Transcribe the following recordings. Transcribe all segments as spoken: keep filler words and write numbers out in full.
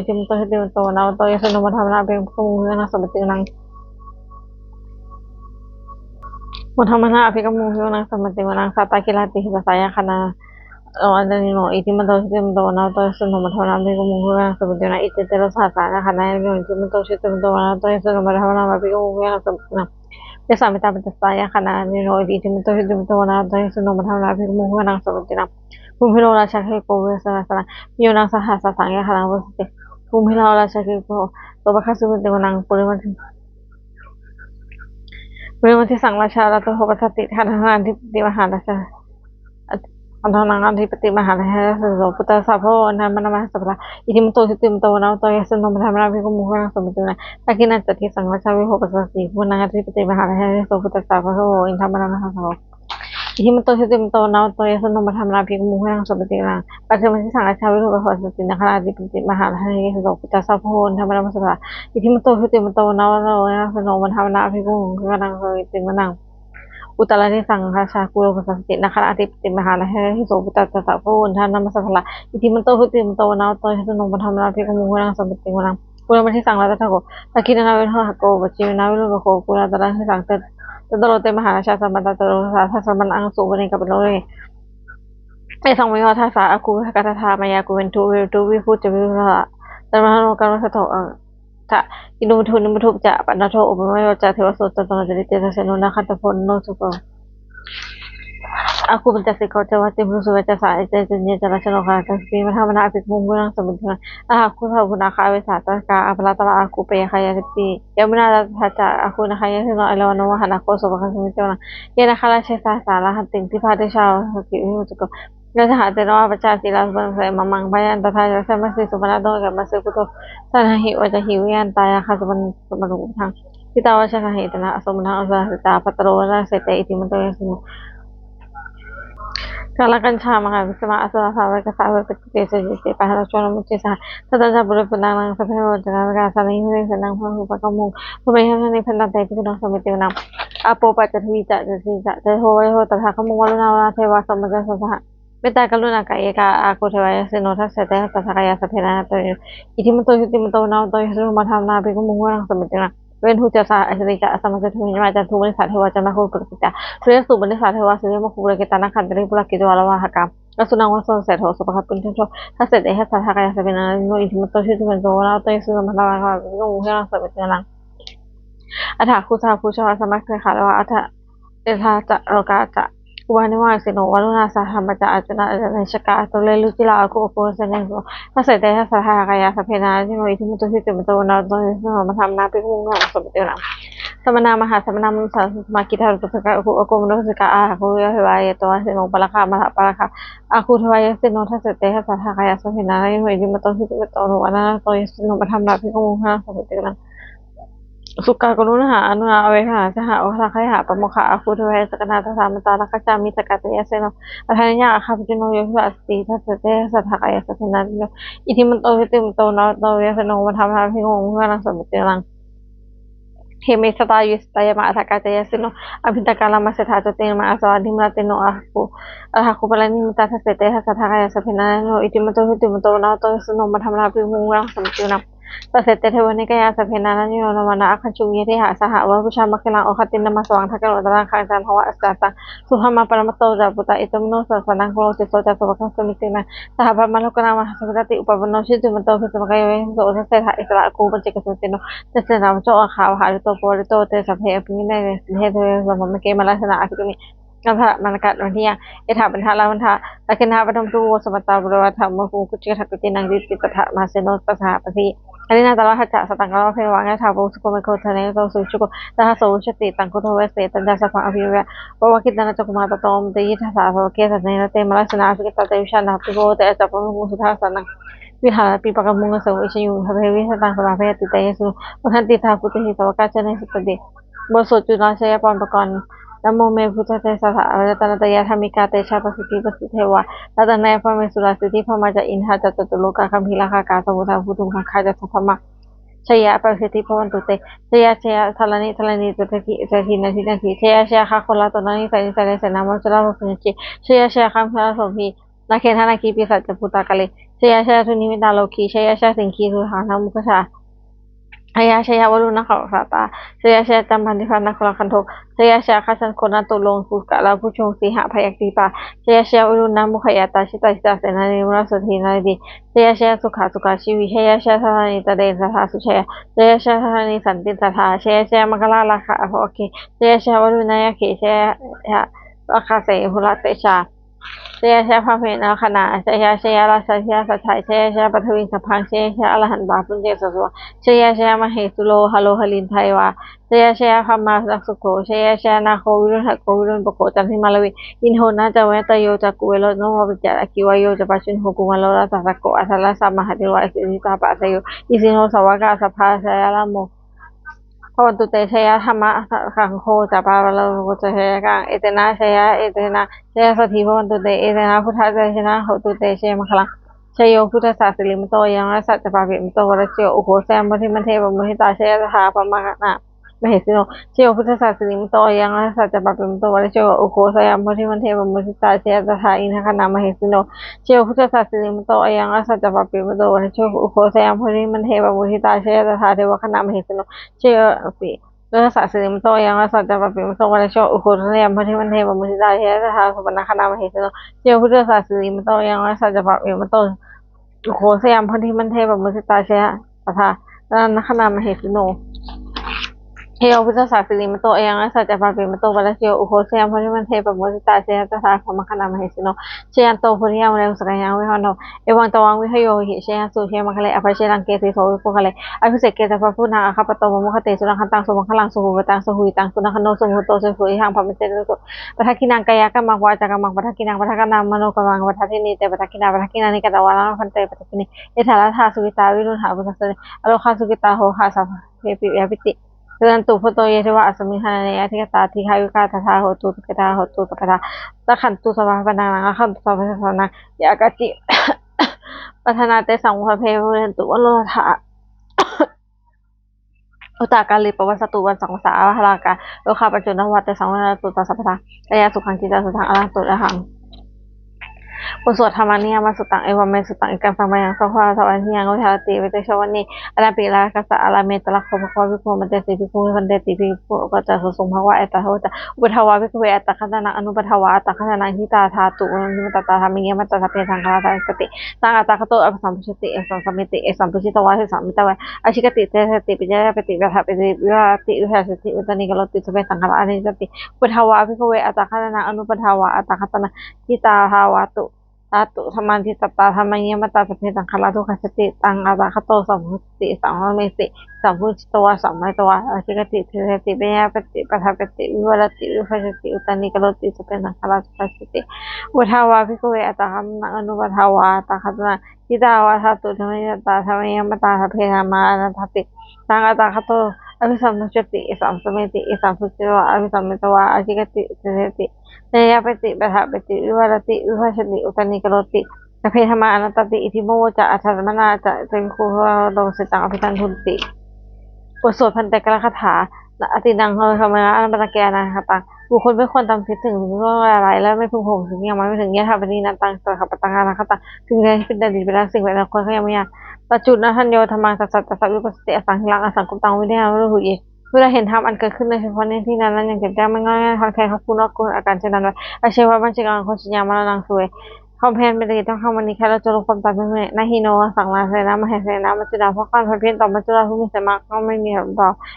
iddhimanto jutimanto vaṇṇavanto yasassino modamānā abhikkāmuṃ bhikkhūnaṃ samitiṃ vanaṃ. Modamānā abhikkāmuṃ bhikkhūnaṃ samitiṃ vanaṃ. Sātāgirā tisahassā yakkhā nānattavaṇṇino iddhimanto jutimanto vaṇṇavanto yasassino modamānā abhikkāmuṃ bhikkhūnaṃ samitiṃ vanaṃ. Iccete satasahassaṃ yakkhā nānattavaṇṇino iddhimanto jutimanto vaṇṇavanto yasassino modamānā abhikkāmuṃ bhikkhūnaṃ samitiṃ vanaṃ. Yāsāyitā pañcasatā yakkhā nānattavaṇṇino iddhimanto jutimanto vaṇṇavanto yasassino modamānā abhikkāmuṃ bhikkhūnaṃ samitiṃ vanaṃ. Bhūmigaṅgā nāgā gandhabbo yasassi naṃ bhiyyo naṃ satasahassaṃ yakkhānaṃ pavassanti bhūmigaṅgā nāgā gandhabbo sopāga samitiṃ vanaṃ. Purimaṃ disaṃ rājā aradhūto pasāsati gandhabbānaṃ adhipati mahārājā Aṭṭhānaṃ ādhipati mahārājā yasassi so. Puttāpi tassa bahavo indanāmā mahabbalā, iddhimanto jutimanto vaṇṇavanto yasassino, modamānā abhikkāmuṃ bhikkhūnaṃ samitiṃ vanaṃ. Dakkhiṇañca disaṃ rājā virūpakkho sāsati, pājuṇhānaṃ ādhipati mahārājā yasassi so. Puttāpi tassa bahavo indanāmā mahabbalā, iddhimanto jutimanto vaṇṇavanto yasassino, modamānā abhikkāmuṃ bhikkhūnaṃ samitiṃ vanaṃ. Pacchimañca disaṃ rājā virūpakkho sāsati, naḷhānaṃ ādhipati mahārājā yasassi so. Puttāpi tassa bahavo indanāmā mahabbalā, iddhimanto jutimanto vaṇṇavanto yasassino, modamānā abhikkāmuṃ bhikkhūnaṃ samitiṃ vanaṃ. Uttarañca disaṃ rājā kulompo sāsati, naḷhānaṃ ādhipati mahārājā yasassi so. Puttāpi tassa bahavo indanāmā mahabbalā, iddhimanto jutimanto vaṇṇavanto yasassino, modamānā abhikkāmuṃ bhikkhūnaṃ samitiṃ vanaṃ. Pūrbaddhā disaṃ rājagahako, dakkhiṇena virūḷhako, pacchimena virūpakkho, uttarañca disaṃ caturo te mahārājā samantā caturo disā, daddallamānā aṭṭhaṃsu vane kāpilavatthave. Tesaṃ pāyāsā āgū saha kaṇhassa, māyā kuṭeṇḍu veṭeṇḍu viṭū ca viṭuṭo saha. Taṇhaṅkarā kaṇhassa ca kinnughaṇḍu nighaṇḍu ca, panādo opamañño ca devasūto ca naḷo ca. Cittaseno ca gandhabbo naḷo ca janesabho, āgū pañcasikho ceva timbarū suriyavacchasā, ete caññe ca rājāno gandhabbā, modamānā abhikkāmuṃ bhikkhūnaṃ samitiṃ vanaṃ. Athāgū sahabhū nāgā vesā saha ṭhānamakkhāpattanā, āgū pāyāsā yācitha ca, āgū nāgā yasassino erāvaṇo vāhanaṃ, kanso pāyāsā samitiṃ vanaṃ. Ye nāgarāje sahasā āgantuṃ, dibbā dijā va rājagahā, athāgū vācāhi sāvakā sāvakā, sāvakā saha te nāgarājo paccassosi, rājāno āgū pāyāsā samitiṃ vanaṃ. Satañca paccassosi mahābhismā sopāga mahābhismā, saṇhāhi vācāhi vinayaṃ, tayārakkho samādanapāni. Jitā vajirahatthassenā, asurā dānaveghasā, bhātaro vāsavassete, iddhimanto yasassino. Kālakañjā mahābhismā, asurā dānaveghasā, vepacitti saha tejasā, pahārādo namucī saha. Satañca paccassosi mahābhismā, sabbe rojā ca kāyā, sannayhitvā bheravahaṃsā, sannayhitvā bhikkhavo pamodakā, bhikkhūnaṃ samitiṃ vanaṃ. Bhikkhūnaṃ samitiṃ vanaṃ. Āpo paṭhavī ca tejo vāyo tadāgamuṃ, varuṇā vāruṇā devā somo ca yasasā saha. Mettākaruṇākāyikā, āgū devā yasassino, dasete dasadhā kāyā, sabbe nānattavaṇṇino. Iddhimanto jutimanto vaṇṇavanto yasassino, modamānā abhikkāmuṃ bhikkhūnaṃ samitiṃ vanaṃ. Veṇhū ca saha vaivhasā ca, asamā ca dakkhiṇā ca, dhumā ca disaṃ uttaraṃ ca dakkhiṇaṃ ca, sūryāstubhā ca disaṃ dhatavaṃ, suriyaṃ va ugghositā ca nakkhattāni, purakkhitvā pavārokāhā. Asurā dānaveghasā seṭṭho, sopāga pāpiyo ca narottamo, dasete dasadhā kāyā, sabbe nānattavaṇṇino. Iddhimanto jutimanto vaṇṇavanto yasassino, modamānā abhikkāmuṃ bhikkhūnaṃ samitiṃ vanaṃ. Athāgū sahabhū ca asamā ca dakkhiṇā devā, indā ca lokā ca, kumbhaṇḍi ca yasassino, varuṇā sahadhammā ca, accutā ca anejakā, athūre rucirā āgū, āgū devā yasassino, dasete dasadhā kāyā, sabbe nānattavaṇṇino. Iddhimanto jutimanto vaṇṇavanto yasassino, modamānā abhikkāmuṃ bhikkhūnaṃ samitiṃ vanaṃ. Samānā mahāsamānā oghatiṇṇā manu, sā sā sī mahā, khīṇā pañcasate ca āgū, devā mayhaṃ yatvā yasassino, pāragā mahāpāragā, āgū devā yasassino, dasete dasadhā kāyā, sabbe nānattavaṇṇino. Iddhimanto jutimanto vaṇṇavanto yasassino, modamānā abhikkāmuṃ bhikkhūnaṃ samitiṃ vanaṃ. Sukkā karumhā aruṇā, avesā saha odātagayhā, pāmokkhā āgū devā yasassino, dasāmattā rakkhanti mandavalāhakā. Miccā ca yasassino, ādaṇīyā āgā pācitto, yo disā dassete, dasete dasadhā kāyā, sabbe nānattavaṇṇino. Iddhimanto jutimanto vaṇṇavanto yasassino, modamānā abhikkāmuṃ bhikkhūnaṃ samitiṃ vanaṃ. Hemavatā siriseṭṭhā yāmā, kaṭṭhakā ca yasassino, lambitakā lāmaseṭṭhā, jotināmā āsavā nimmānaratino, athāgū paranimmitā, dasete dasadhā kāyā, sabbe nānattavaṇṇino. Iddhimanto jutimanto vaṇṇavanto yasassino, modamānā abhikkāmuṃ bhikkhūnaṃ samitiṃ vanaṃ. Dasete devanikāyā, sabbe nānattavaṇṇino, nāmanvayena āgañchuṃ, ye siyā saha āgū, pavutthajātimakkhīlaṃ, oghatiṇṇamanāsavaṃ, dakkhemoghataraṃ gajaganaṃ, sahavāsakāyikā saha, subrahmā paramatto ca, puttānaṃ idamavoca, sanaṅkumāro tisso ca, sopāga samitiṃ vanaṃ. Sahassabrahmalokānaṃ mahāsaṅghanti, upapanno jutimanto bhismākāyo yasassino, dasettha issarā āgū paccekavasavattino, dasettha pācitto āgā pahārito, pavārito te sabbe, abhikkāmuṃ paṇītaṃ, ye te viruḷhako mārake, mārasenā abhikkāmi, tañca bhaṇāma gabbhinīyā, yathā paddavā ravanā, dakkhemoghataraṃ pāvutthajātimakkhīlaṃ, samantā parivāretha, āgū mukhyamantānaṃ, kittayissati tañca bhaddamāno, tañca bhaddamāno. Alinnā ca rājā saha, satañca rāhubhi devā, gandhabbā ca kuvero, sopāga ca rājāno, janesabho ca saha, sahassā suketu vijayo hohi, tañca sabbaṃ abhiññāya, vavakkhitvāna cakkhumā, tato āmantayi satthā, sāvake sāsane rate, mārasenā abhikkantā, te vijānātha bhikkhavo. Te ca ātappamakaruṃ bhikkhū saha sanaṃ, vihāraṃ abhikkāmuṃ, asaṃvijeyuṃ sabbe, vijitasaṅgāmā bhayātītā yasassino, modanti saha bhūtehi, sāvakā ca janesutāti. บทสวดจุลชัยปกรณ์ Namo me buddhānussatiyena saha, ratanattayadhammikā, tejapasiddhi pasīdevā, ratanattayaparivaṇṇaṃ, siddhibrahmā ca indā ca, catulokā gambhīrakkhakā, samuddā bhūtuṃ gaṅgā ca, sabrahmajayapasiddhi bhavantu te. Jaya jaya dharaṇi dharaṇī, jayasiyā saha nadi nadī, jayasiyā gagganatalatalanisare, sare senamekhalamathisañcite, jayasiyā gandhabbasombhī, nāgendanāgī pisācabhūtakālī, jayasiyā dunnimittarogi, jayasiyā siṅgī sudanāmoghadā, jaya jaya varuṇaṃ gandhabbaṃ, jaya jaya campādīpaṃ nāgorājaṃ gandhaṃ, jaya jaya gajagganaturaṅga, sukarabhujaṅga sīhabyagghidīpaṃ, jaya jaya varuṇaṃ mukhayātrā, jita jita senārī, vānasūdī narāsīdī, jaya jaya sukhā sukhā jīvī, jaya jaya dharaṇītale sadā sujayā, jaya jaya dharaṇī santin sadā, jaya jaya maṅkarājaraññā rakkhaṇḍakā, jaya jaya varuṇayakkhe, jaya jaya rakkhase suratejā. Jaya jaya brahmendagaṇā, jaya jaya rājādhirāja satta, jaya jaya paṭhaviṃ sabbaṃ, jaya jaya arahantā puññasampavā, jaya jaya mahesuro haro harindevā, jaya jaya brahmāsukho, jaya jaya nāgo viruḷhako viruḷhako candimā ravi, indo nāñca venateyyo ca kuvero naḷo ca, aggi vāyo ca pājuṇho kumāro dhataraṭṭhako, aṭṭhārasa mahādevā siddhitāpasa-ayo, isino sāvakā sabbe jaya rāmo bhavantu te, jaya dhammasaṅgho ca pālako ca jayakaṃ, etena jaya etena jayasotthī bhavantu te, etena buddhatejena hotu te jayamaṅgalaṃ. Jayo buddhassa sirīmato ayaṃ, rājassa ca pāpimato varañayo, ugghosayaṃ bodhimaṇḍe pamoditā, jaya tadā brahmagaṇā mahesino. Jayo buddhassa sirīmato ayaṃ, rājassa ca pāpimato varañayo, ugghosayaṃ bodhimaṇḍe pamoditā, jaya tadā indagaṇā mahesino. Jayo buddhassa sirīmato ayaṃ, rājassa ca pāpimato varañayo, ugghosayaṃ bodhimaṇḍe pamoditā, jaya tadā devagaṇā mahesino. Jayo buddhassa sirīmato ayaṃ, rājassa ca pāpimato varañayo, ugghosayaṃ bodhimaṇḍe pamoditā, jaya tadā supaṇṇagaṇā mahesino. Jayo buddhassa sirīmato ayaṃ, rājassa ca pāpimato, ugghosayaṃ bodhimaṇḍe pamoditā, jaya tadā nalāgagaṇā mahesino. Jayo buddhassa sirīmato ayaṃ, rājassa ca pāpimato varañayo, ugghosayaṃ bodhimaṇḍe pamoditā, jaya tadā brahmagaṇā mahesino. Jayanto bodhiyā mūle sakyānaṃ nandivaḍḍhano, evaṃ tvaṃ vijayo hohi jayassu jayamaṅgale, aparājitapallaṅke sīse pādasevi maṅgale, abhiseke sabbabuddhānaṃ aggappatto pamodati. Sunakkhattaṃ sumaṅgalaṃ supabhātaṃ suhuṭṭhitaṃ, sukhaṇo sumuhutto ca suyiṭṭhaṃ brahmacārisu, padakkhiṇaṃ kāyakammaṃ vācākammaṃ padakkhiṇaṃ, padakkhiṇaṃ manokammaṃ paṇidhī te padakkhiṇā, padakkhiṇāni katvāna labhantatthe padakkhiṇe. Yā dānaṃ dadanti sukhitā viruḷhā muttā sabbe, arogā sukhitā hotha sabbepi ñātibhi. Suṇantu bhonto ye devā asmiṃ ṭhāne adhigatā, dīghāyukā sadā hontu, sukhitā hontu sabbadā, rakkhantu sabbasattānaṃ, rakkhantu sabbasattānaṃ, yā kāci patthanā tesaṃ sabbe pūrentu manorathā, yuttakāle pavassantu vassaṃ vassaṃ, averaghā rogā paccupaddavā, tesaṃ vinotthu ca sabbadā, kāyāsukhaṃ cittisukhaṃ arahantu arahaṃ. บทสวด Dhammaniyāmasuttaṃ. Evaṃ me sutaṃ. Ekaṃ samayaṃ bhagavā sāvatthiyaṃ viharati jetavane anantapīṇarakkhasāsane. Tatra kho bhagavā bhikkhū āmantesi bhikkhuṃ. Bhadanteti bhikkhū āmantesi bhikkhū āmantesi bhagavato. Bhagavā etadavoca. Uppādā vā bhikkhave attakatānaṃ anuppādā vā attakatānaṃ, ṭhitā dhātu anuppādā, thammayyāmatā sabbe saṅkhārā ṭhitā ca ṭhitā ca ṭhitā. Taṃ attakato abhisambuddhati abhisambuddhitvā abhisammitvā ācikkhati deseti paññapati paṭṭhapati vivarati vibhajati uttānīkaroti sabbe saṅkhārā aniccāti. Uppādā vā bhikkhave attakatānaṃ anuppādā vā attakatānaṃ, ṭhitā dhātu dhātu, thammaṭṭhitatā thammayyāmatā sabbe saṅkhārā dukkhāti. Taṃ attakato abhisambuddhati abhisameti, abhisambuddhitvā abhisammitvā ācikkhati deseti paññapati paṭṭhapati vivarati vibhajati uttānīkaroti sabbe saṅkhārā sukkhāti. Uppādā vā bhikkhave attakatānaṃ anuppādā vā attakatānaṃ, ṭhitā dhātu thammaṭṭhitatā thammayyāmatā sabbe dhammā anattāti. Taṃ attakato abhisambuddhati abhisameti, abhisambuddhitvā abhisammitvā ācikkhati deseti paññapati paṭṭhapati vivarati vibhajati uttānīkaroti sabbe dhammā anattāti. Iti taṃ avoca. Attamanā ca te bhikkhū bhagavato bhāsitaṃ abhinandunti. บทสวดภันเตกรคาถา Atītaṃ hotha mamaṃ, anappannakaṃ anāgataṃ. บุคคลไม่ควรดำคิดถึงสิ่งที่ล่วงเลยไปแล้ว ไม่พึงห่วงสิ่งที่ยังมาไม่ถึง Yadappannataṃ tattha appannakaṃ anāgataṃ. ถึงแม้เป็นอดีตไปแล้ว สิ่งเป็นอนาคตก็ยังไม่ยาก Paccuppannataṃ yo dhammaṃ, taṃ sattā saṃvijaṃ vipasīdati. Asaṃhiraṃ asaṅkuppaṃ, avinayo vivaritaṃ viya. เพื่อให้เห็นธรรมอันเกิดขึ้นในเฉพาะในที่นั้นๆ อย่างแจ่มแจ้ง ไม่ง่อนแง่นคลอนแคลน คลำคล้ำ คลอนแคลน อาชีวะ บัญชีการงาน โภชนีย มรณัง สุเว ความเพียรเป็นตะเกียง ถ้อยคำอันดี แค่เราจะรู้ความตายเป็นเสน่ห์ Na hi no maṅgaṃ saṅgarāma ahesaṃ, na hi no maṅgaṃ saṅgarāma ahesaṃ, na hi no maṅgaṃ saṅgarāma ahesaṃ, เว na hi no maṅgaṃ saṅgarāma ahesaṃ, เ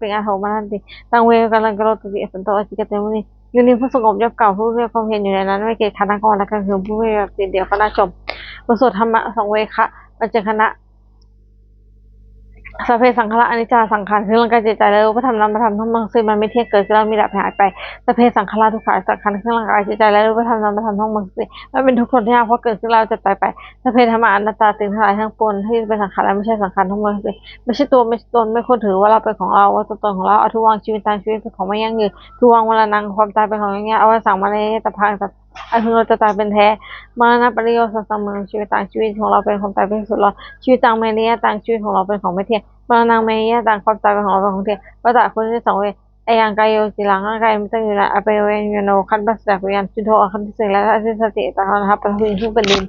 ว na hi no maṅgaṃ saṅgarāma ahesaṃ, เว na hi no maṅgaṃ saṅgarāma ahesaṃ, เว na hi no maṅgaṃ saṅgarāma ahesaṃ, เว na hi no maṅgaṃ saṅgarāma ahesaṃ, เว na hi no maṅgaṃ saṅgarāma ahesaṃ, เว na hi no maṅgaṃ saṅgarāma ahesaṃ, เว na hi no maṅgaṃ saṅgarāma ahesaṃ, เว na hi no maṅgaṃ saṅgarāma ahesaṃ, เว na hi no maṅgaṃ saṅgarāma ahesaṃ, เว na hi no maṅgaṃ saṅgarāma ahesaṃ เว na hi no maṅgaṃ saṅgarāma ahesaṃ เว na hi no maṅgaṃสังฆา Taṃ ve karaṃ karotati santo ācikkhate muni. อยู่นี้ผู้สงบย่อมกล่าวรูปเรียกความเพียรอยู่ในนั้น ไม่เกียจคร้านทั้งกลางวันและกลางคืน ผู้ไม่มีวันสิ้นเดียวก็น่าชม บทสวดธัมมสังเวคะปัจจคณะ Sabbe saṅkhārā aniccā. สังขารคือร่างกายจิตใจและรูปธรรมนามธรรมทั้งหมดทั้งสิ้น มันไม่เที่ยง เกิดขึ้นแล้วมีดับหายไป Sabbe saṅkhārā dukkhā. สังขารคือร่างกายจิตใจและรูปธรรมนามธรรมทั้งหมดทั้งสิ้น มันเป็นทุกข์ทนยาก เพราะเกิดขึ้นแล้วจะตายไป Sabbe dhammā anattā. สิ่งทั้งหลายทั้งปวงที่เป็นสังขารและไม่ใช่สังขารทั้งหมดทั้งสิ้น ไม่ใช่ตัวไม่ใช่ตน ไม่ควรถือว่าเราเป็นของเรา ว่าตัวตนของเรา Adhuvaṃ jīvitaṃ. ชีวิตเป็นของไม่ยั่งยืน Dhuvaṃ maraṇaṃ. ความตายเป็นของยั่งยืน Avassaṃ maritabbaṃ. อันพึงเราจะตายเป็นแท้ Maraṇapariyosānaṃ jīvitaṃ. ชีวิตของเราเป็นความตายเป็นที่สุดรอด Jīvitaṃ me niyataṃ. ชีวิตของเราเป็นของไม่เที่ยง Maraṇaṃ me niyataṃ. ความตายเป็นของเราเป็นของเที่ยง Vata ควรที่จะสังเวช Ayaṃ kāyo จิต ร่างกาย อันนี้ จักอยู่นาน Appayañjano คลาดปราศจากวิญญาณ Chuḍḍho อันคลาดสิ้น และ Adhisessati อันตั้งมั่น Paṭhaviṃ ซึ่งเป็นดิน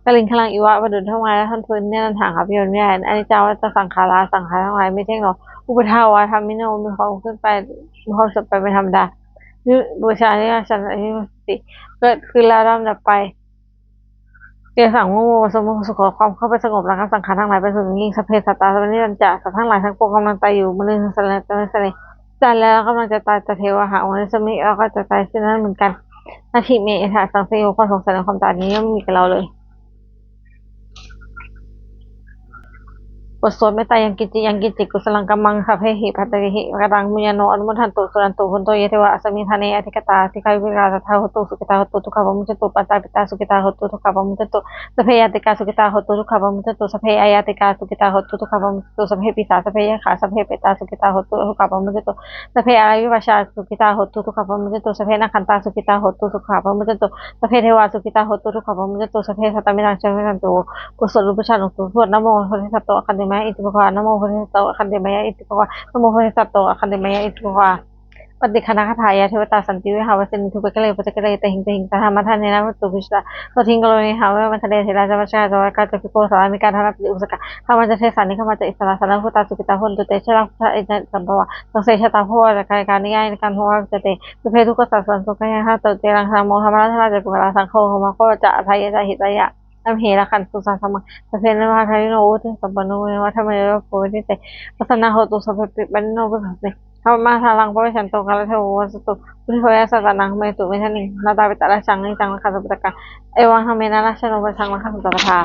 Kaliṅgaraṃ iva ประดุจดั้งไม้และท่อนฟืน Nidassanaṃ หาประโยชน์มิได้ Aniccā vata saṅkhārā. สังขารทั้งหลายไม่เtīยงหนอ Uppādā va dhammino. มีความขึ้นไป มีความเสื่อมไปเป็นธรรมดา Nippuccho anivajjano paṇassa ti. เกิดขึ้นแล้วย่อมดับไป Yesaṃ muttā vūpasamo sukho. ความเข้าไปสงบระงับสังขารทั้งหลายเป็นสุขอย่างยิ่ง Sabbe sattā santipattāni pañhañca. สัตว์ทั้งหลายทั้งปวงกำลังตายอยู่ Mariṃsu santānaṃ mariṃsu. ตายแล้วกำลังจะตาย Tathevāhaṃ marissāmi. เราก็จะตายเช่นนั้นเหมือนกัน Natthi me ettha saṃsayo ข้อสงสัยในความตายนี้ไม่มีแก่เราเลย บทสวดเมตตา Yaṃ kiñci yaṃ kiñci kusalaṃ kammaṃ sabbehi paṇḍitānaṃ kataṃ puññaṃ no anumodantu suṇantu bhonto ye devā asmiṃ ṭhāne adhigatā dīghāyukā sadā hontu sukhitā hontu dukkhā pamuccantu. Mātā pitā sukhitā hontu dukkhā pamuccantu. Sabbe ñātikā sukhitā hontu dukkhā pamuccantu. Sabbe aññātikā sukhitā hontu dukkhā pamuccantu. Sabbe pisā sabbe yakkhā sabbe petā sukhitā hontu dukkhā pamuccantu. Sabbe ārappā pajjā sukhitā hontu dukkhā pamuccantu. Sabbe nakkhattā sukhitā hontu dukkhā pamuccantu. Sabbe devā sukhitā hontu dukkhā pamuccantu. Sabbe sattā maṅgalañca bhavantu. บทสวดหลวงปู่ชาหลวงปู่ทวด Namo bodhisatto āgantimāya iti bhagavā. Namo bodhisatto āgantimāya iti bhagavā. Namo bodhisatto āgantimāya iti bhagavā. Pattidānagāthā. Yā devatā santi vihāravāsinī thūpe ghare bodhighare tahiṃ tahiṃ tā dhammadānena bhavantu pūjitā sotthiṃ karontedha vane mātali. Therā ca vācakā ca gāyakā ca bhikkhavo sārāmikā dānapatī upāsakā dhammaṃ ca desā nigammaṃ ca issarā sappāṇabhūtā sukhitā bhavantu te. Jayārakkho ca innadhammapadānaṃ samaṅgalaṃ. Sabbe sattā bhavagāthā nātha yāññamaṅgalapuññāni kāyikāni vītarāni kaṭṭhāni ca yaṃ bhavantu santi pāpaggahe khantu te pāpaggahe. Dhammo dhammaddharā ca puggalā saṅgho saṅghako ca hitāya ca hitāya. Amhe rakkhatu saddhammaṃ sabbe niraṃkārino. Vuḍḍhisampannino vidvā dhamme ariyappavedite. Pasannā hontu sabbepi pāṇino. Dhammaddharānaṃ pavecchanto kālantare vāsavassatu. Vuḍḍhibhāvāya sattānaṃ harantu me sotthīhi. Mātā pitā atrajaṃ niccaṃ rakkhanti puttakaṃ. Evaṃ dhammena rājāno pajaṃ rakkhanti sabbadā.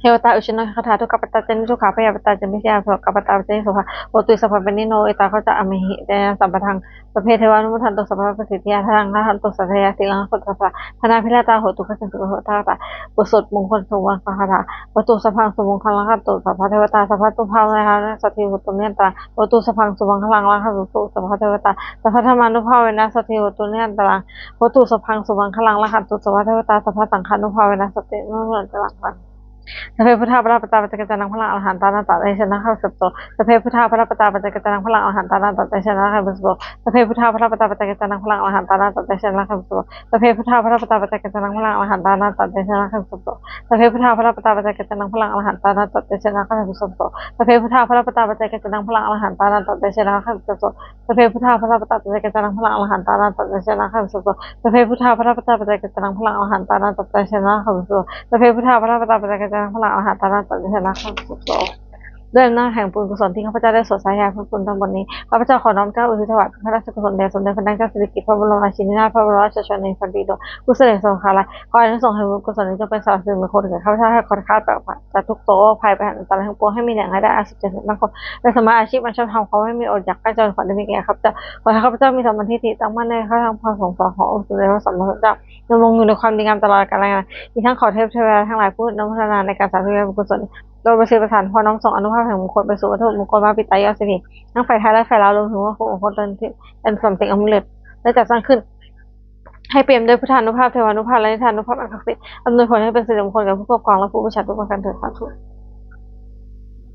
Devatāuccāranagāthā. Dukkhappattā ca niddukkhā bhayappattā ca nibbhayā sokappattā ca nissokā hontu sabbepi pāṇino. Ettāvatā ca amhehi yāvakkālaṃ sambhataṃ sabbe devānumodantu sabbasampattisiddhiyā. Dānaṃ dadantu saddhāya sīlaṃ rakkhantu sabbadā. Dānābhiratā hontu gacchantu devatāgatā. บทสวดมงคลสุมังคลคาถา Bhavatu sabbaṃ sumaṅgalaṃ rakkhantu sabbadevatā sabbabuddhānubhāvena sadā hontu nirantaraṃ. Bhavatu sabbaṃ sumaṅgalaṃ rakkhantu sabbadevatā sabbadhammānubhāvena sadā hontu nirantaraṃ. Bhavatu sabbaṃ sumaṅgalaṃ rakkhantu sabbadevatā sabbasaṅghānubhāvena sadā hontu nirantaraṃ. Sabbe buddhā balappattā paccekānañca yaṃ balaṃ arahantānañca tejena rakkhanti sabbaso. Sabbe buddhā balappattā paccekānañca yaṃ balaṃ arahantānañca tejena rakkhanti sabbaso. Sabbe buddhā balappattā paccekānañca yaṃ balaṃ arahantānañca tejena rakkhanti sabbaso. Sabbe buddhā balappattā paccekānañca yaṃ balaṃ arahantānañca tejena rakkhanti sabbaso. Sabbe buddhā balappattā paccekānañca yaṃ balaṃ arahantānañca tejena rakkhanti sabbaso. Sabbe buddhā balappattā paccekānañca yaṃ balaṃ arahantānañca tejena rakkhanti sabbaso. Sabbe buddhā balappattā paccekānañca yaṃ balaṃ arahantānañca tejena rakkhanti sabbaso. Sabbe buddhā balappattā paccekānañca yaṃ balaṃ arahantānañca tejena rakkhanti sabbaso. Sabbe buddhā balappattā paccekānañca yaṃ balaṃ arahantānañca tejena rakkhanti sabbaso. ด้วยอำนาจแห่งบุญกุศลที่ข้าพเจ้าได้สวดสาธยายพระคุณทั้งหมดนี้ ข้าพเจ้าขอน้อมเกล้าอุทิศถวายเป็นพระราชกุศลแด่สมเด็จพระนางเจ้าสิริกิติ์ พระบรมราชินีนาถ พระบรมราชชนนีพันปีหลวง ผู้เสด็จทรงครองราชย์ ขออานิสงส์แห่งบุญกุศลนี้จงเป็นสวัสดิมงคลแก่ข้าพเจ้า ให้คลอดคลาดปราศจากทุกข์โศกโรคภัย ภัยอันตรายทั้งปวง ให้มีแหล่งรายได้อันสุจริตมั่นคง และสามารถอาชีพอันชอบธรรม ความไม่มีอดอยากยากจน ขอได้มีแก่ข้าพเจ้า ขอให้ข้าพเจ้ามีสัมมาทิฏฐิตั้งมั่นในพระธรรมคำสั่งสอนขององค์สมเด็จพระสัมมาสัมพุทธเจ้า ดำรงอยู่ในความดีงามตลอดกาลนาน อีกทั้งขอเทพเทวดาทั้งหลายผู้อนุโมทนาในการสาธยายบุญกุศล โดยประสิทธิประสาทพรน้อมส่งอานุภาพแห่งมงคลไปสู่วัตถุมงคล พระปิดตายอดเศรษฐี ทั้งฝ่ายไทยและฝ่ายลาว รวมถึงวัตถุมงคลที่เป็นสมเด็จองค์สมเด็จ ได้จัดสร้างขึ้น ให้เปี่ยมด้วยพุทธานุภาพ เทวานุภาพ และนิทานุภาพอันศักดิ์สิทธิ์ อำนวยผลให้เป็นสิริมงคลแก่ผู้ครอบครองและผู้บูชาทุกประการเถิด สาธุ